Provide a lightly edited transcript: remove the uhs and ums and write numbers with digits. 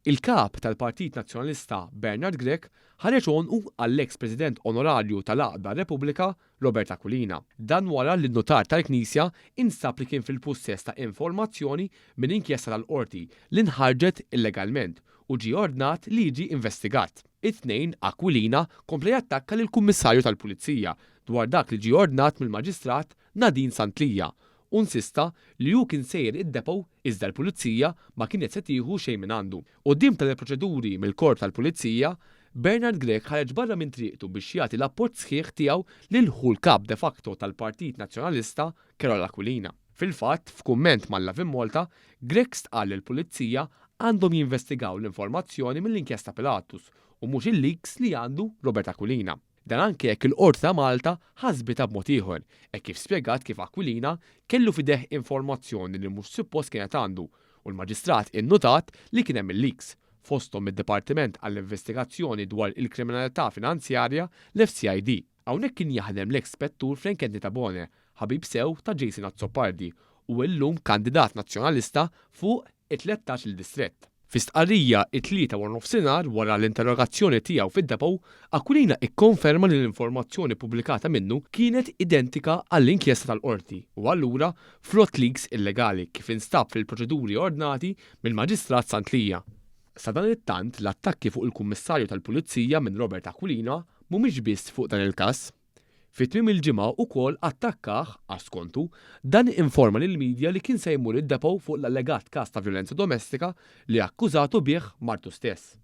Il-Kap tal-Partit Nazzjonalista Bernard Grech ħareġ għonqu għall-eks President Onorarju tal-għaqda Repubblika Robert Aquilina. Dan wara li n-nutar tal-Knisja instab li kien fil-pussess ta' informazzjoni minn inkjesta tal-Qorti li nħarġet illegalment u ġie ordnat li jiġi investigat. It-Tnejn, Aquilina kompla jattakka lill-Kummissarju tal-Pulizija dwar dak li ġie ordnat mill-Maġistrat Nadine Santlia u nsista li hu kien sejjer id-depot iżda l-Pulizija ma kienet se tieħu xejn mingħandu. Quddiem tali proċeduri mill-Korp tal-Pulizija, Bernard Grech ħareġ barra minn triqtu biex jagħti l-appoġġ sħiħ tiegħu lil ħu l-Kap de facto tal-Partit Nazzjonalista Karol Aquilina. Fil-fatt, f'kumment ma' Lovin Malta, Grech stqarr li l-Pulizija għandhom jinvestigaw l-informazzjoni mill-inkjesta Pilatus u mhux il-leaks li għandu Robert Aquilina. Dan anke jekk il-Qorti ta' Malta ħasbitha b'mod ieħor, hekk kif spjegat kif Aquilina kellu f'idejh informazzjoni li mhux suppost kienet għandu u l-Maġistrat innutat li kien hemm il-leaks, fosthom mid-Dipartiment għall-Investigazzjoni dwar il-Kriminalità Finanzjarja, l-FCID. Hawnhekk kien jaħdem l-eks Spettur Frank Anthony Tabone, ħabib sew ta' Jason Azzopardi u illum kandidat Nazzjonalista fuq it-13-il distrett. Fi stqarrija it-Tlieta waranofsinhar wara l-interrogazzjoni tiegħu fid-depot, Aquilina ikkonferma li l-informazzjoni ppubblikata minnu kienet identika għall-inkjesta tal-Qorti u allura frott leaks illegali kif instab fil-proċeduri ordnati mill-Maġistrat Santlia. Sadanittant, l-attakki fuq il-Kummissarju tal-Pulizija minn Robert Aquilina mhumiex biss fuq dan il-każ. Fi tmiem il-ġimgħa ukoll attakkah għax skontu, dan informa lill-media li kien se jmur id-depot fuq l-allegat każ ta' vjolenza domestika li akkużatu bih martu stess.